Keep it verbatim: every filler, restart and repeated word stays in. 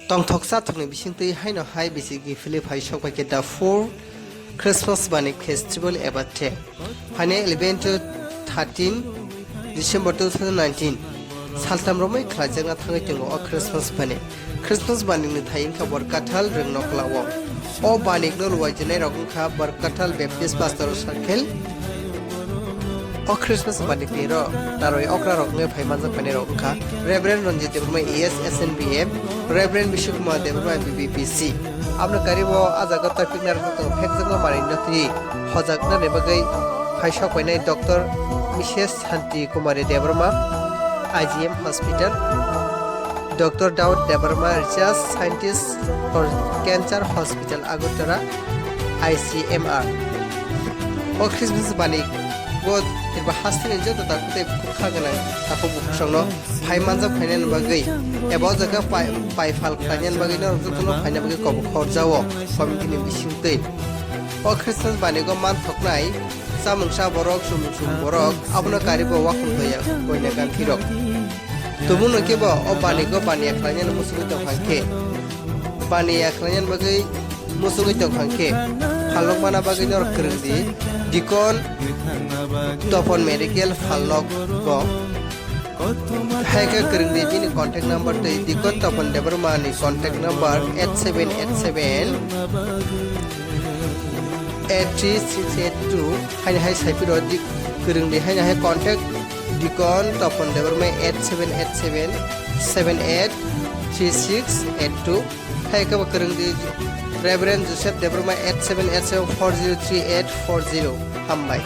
Tongthok chathokni bisingtwi haino hai bisigi philip hai sokbai khe the four Christmas bani festival eba the. Haino eleven to thirteen December two thousand nineteen saltham romwi khlaijakna thangwi tongo o Christmas bani. Christmas bani ni thai wngkha Borkathal Rwngnokla o. O bani no luwai jinai rok wngkha Borkathal Baptist Pastor Circle. O Christmas bani twi ro naroi okra rok wngwi phai manjak bani rok wngkha Reverend Ranjit Debbarma A S S N B M, Reverend Bishnu Kumar Debbarma B B P C. Aboni karibo a jaga topic narwkna tongo phekjakma manwi no twi hojakna ni bagwi phai sok painai Doctor Missus Santi Kumari Debbarma, I G M Hospital, Doctor Daud Debbarma, Research Scientist for Cancer Hospital, Agartala, I C M R. O Christmas bani bo eba hasteni joto takhuk tei bwkha gwnang takhuk bukhuk songno phai manjak phainani bagwi eba o jaga pai, pai phal khlainani bagwi norok jotono phaina bagwi kobok khorjao committee ni bisingtwi. O Christmas banigo manthoknai chamungsa borok, chumung chumung borok, abono karibo wakhum toya koina ganthi rok. Tumungno kebo o banigo baniya khlainani muchungwi tongkha khe, baniya khlainani bagwi muchungwi tongkha khe, phalnok mana bagwi norok kwrwng di, Deacon Topon Medical phalnok bo. Hai khe kwrwng di bini contact number tei Deacon Topon Debbarma ni contact number eight seven eight seven eight three six eight two. Haini hai sai phiro di kwrwng di haini hai contact Deacon Topon Debbarma eight seven eight seven seven eight three six eight two. Hai khe bo kwrwng di Reverend Joseph Debbarma eight seven eight seven four zero three eight four zero. Hambai.